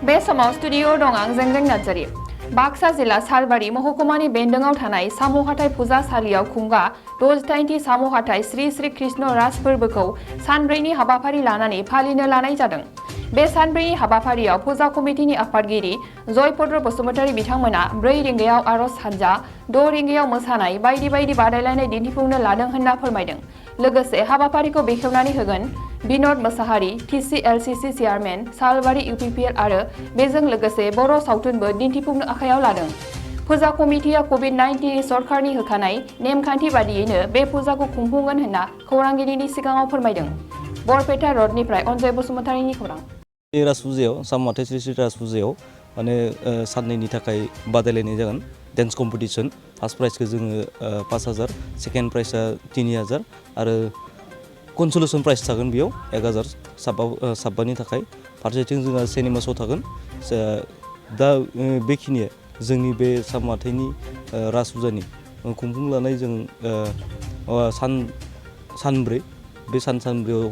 बे समाव स्टुडिअ दं आं जेंजें नार्जारी। बाक्सा जिल्ला सालबारि महकुमानि बेन्दोंआव थानाय साम'हाथाइ फुजासालियाव खुंगा 68थि साम'हाथाइ श्री श्री कृष्ण राज फोरबोखौ सानब्रैनि हाबाफारि लानानै फालिनो लानाय जादों। बे सानब्रैनि हाबाफारियाव फुजा कमिटिनि आफादगिरि जयभद्र बसुमतारी बिथांमोना 4 रिंगायाव आरज हानजा, 6 रिंगायाव मोसानाय बायदि बायदि बादायलायनाय दिन्थिफुंनो लादों होनना फोरमायदों। लोगोसे हाबाफारिखौ बेखेवनानै होगोन बिनोद मोसाहारि, TCLCC चेयारमेन, सालबारि UPPL आरो बेजों लोगोसे बर' सावथुनबो दिन्थिफुंनो आखायाव लादों। फुजा कमिटिया COVID-19 सरकारनि होखानाय नेमखान्थि बादियैनो बे फुजाखौ खुंफुंगोन होनना खौरांगिरिनि सिगाङाव फोरमायदों। बरपेटा रडनिफ्राय अनजय बसुमतारीनि खौरां। राज फुजायाव साम'हाथाइ श्री श्री राज फुजायाव माने साननैनि थाखाय बादायलायनाय जागोन। डेन्स कम्पिटिसन फार्स्ट प्राइजखौ जोङो 5,000, सेकेन्ड प्राइजआ 3,000 आरो कनसलेसन प्राइज थागोन बेयाव 1,000 साबानि थाखाय। फारसेथिं जोंहा सिनेमा श' थागोन। दा बेखिनिया जोंनि बे साम'हाथाइनि राज फुजानि खुंफुं लानाय जों सानब्रै बे सानब्रैयाव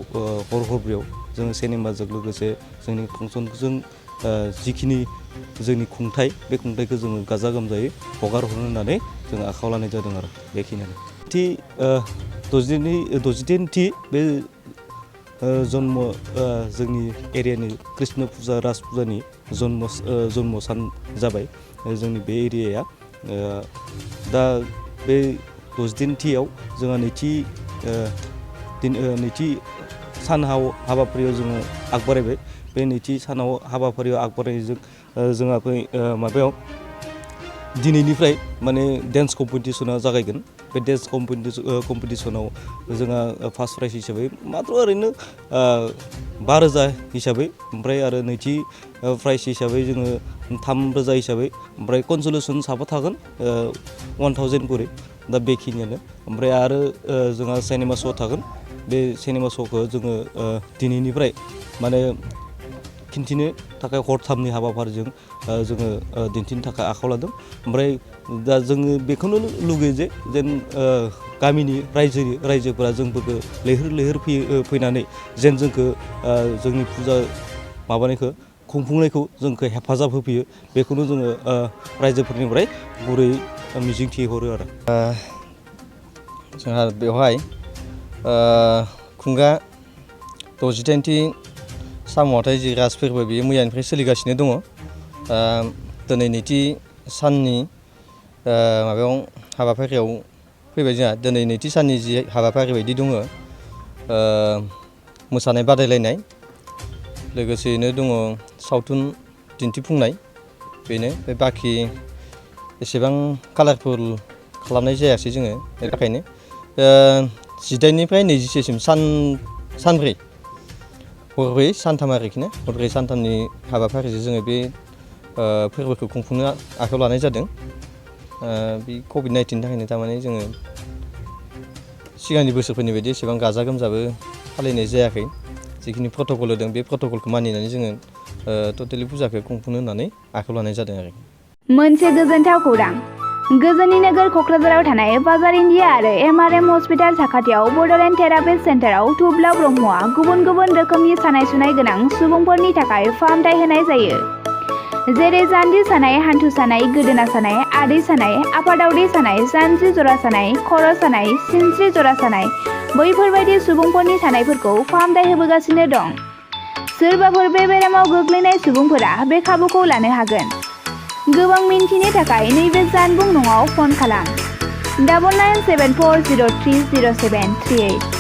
हरब्रैयाव जोङो सिनेमाजों लोगोसे जोंनि फांसनजों जिखिनि जोंनि खुंथाइ बे खुंथाइखौ जोङो गाजा गोमजायै हगार हरनो होननानै जों आखायाव लानाय जादों आरो बेखिनियानो। 68थि बे जन्म जोंनि एरियानि कृष्ण फुजा राज फुजानि जन्म सान जाबाय जोंनि बे एरियाया। दा बे 68थियाव जोंहा नैथि सान हाबाफारियाव जोङो आगबारायबाय। बे नैथि सानाव हाबाफारियाव आगबारायनायजों जोंहा माबायाव दिनैनिफ्राय माने डेन्स कम्पिटिसना जागायगोन। बे डेन्स कम्पिटिसनाव जोंहा फार्स्ट प्राइज हिसाबै मात्र ओरैनो 5,000 हिसाबै, ओमफ्राय आरो नैथि प्राइज हिसाबै जोङो 3,000 हिसाबै, ओमफ्राय कनसलेसन साबा थागोन 1,000 करि। दा बेखिनियानो। ओमफ्राय आरो जोंहा सिनेमा श' थागोन। बे सिनेमा श'खौ जोङो दिनैनिफ्राय माने खिन्थिनो थाखाय हरथामनि हाबाफारिजों जोङो दिन्थिनो थाखाय आखायाव लादों। ओमफ्राय दा जोङो बेखौनो लुगैयो जेन गामिनि रायजोफोरा जोंफोरखौ लैहोर फैनानै जेन जोंखौ जोंनि फुजा माबानायखौ खुंफुंनायखौ जोंखौ हेफाजाब होफैयो, बेखौनो जोङो रायजोफोरनिफ्राय गुरै मिजिंथिहरो आरो। जोंहा बेवहाय खुंगा 68थि साम'हाथाइ जि राज फोरबो बेयो मैयानिफ्राय सोलिगासिनो दङ। दिनै नैथि साननि माबायाव हाबाफारियाव फैबाय जोंहा। दिनै नैथि साननि जि हाबाफारि बायदि दङ मोसानाय बादायलायनाय, लोगोसेयैनो दङ सावथुन दिन्थिफुंनाय। बेनो बे बाखि एसेबां कालारफुल खालामनाय जायासै जोङो। बेनि थाखायनो 18निफ्राय 21सिम सानब्रै हरब्रै सानथाम आरोखि ना, हरब्रै सानथामनि हाबाफारिजों जोङो बे फोरबोखौ खुंफुंनो आखायाव लानाय जादों। बे COVID-19नि थाखायनो थारमाने जोङो सिगांनि बोसोरफोरनि बायदि एसेबां गाजा गोमजाबो फालिनाय जायाखै। जिखिनि प्रट'कल होदों बे प्रट'कलखौ मानिनानै जोङो टटेलि फुजाखौ खुंफुंनो होननानै आखायाव लानाय जादों आरो। मोनसे गोजोनथाव खौरां। गोजोननि नोगोर क'क्राझाराव थानाय बाजार इन्डिया आरो MRM हस्पिटाल साखाथियाव बड'लेण्ड थेरापिस्ट सेन्टाराव थुब्ला ब्रह्मआ गुबुन गुबुन रोखोमनि सानाय सुनाय गोनां सुबुंफोरनि थाखाय फाहामथाय होनाय जायो। जेरै जान्जि सानाय, हान्थु सानाय, गोदोना सानाय, आदै सानाय, आफादावदै सानाय, जानजि जरा सानाय, खर' सानाय, सिनस्रि जरा सानाय, बैफोरबायदि सुबुंफोरनि सानायफोरखौ फाहामथाय होबोगासिनो दं। सोरबाफोर बे बेरामाव गोग्लैनाय सुबुंफोरा बे खाबुखौ लानो हागोन। गोबां मिन्थिनो थाखाय नैबे जानबुं नङाव फन खालाम 9974030738।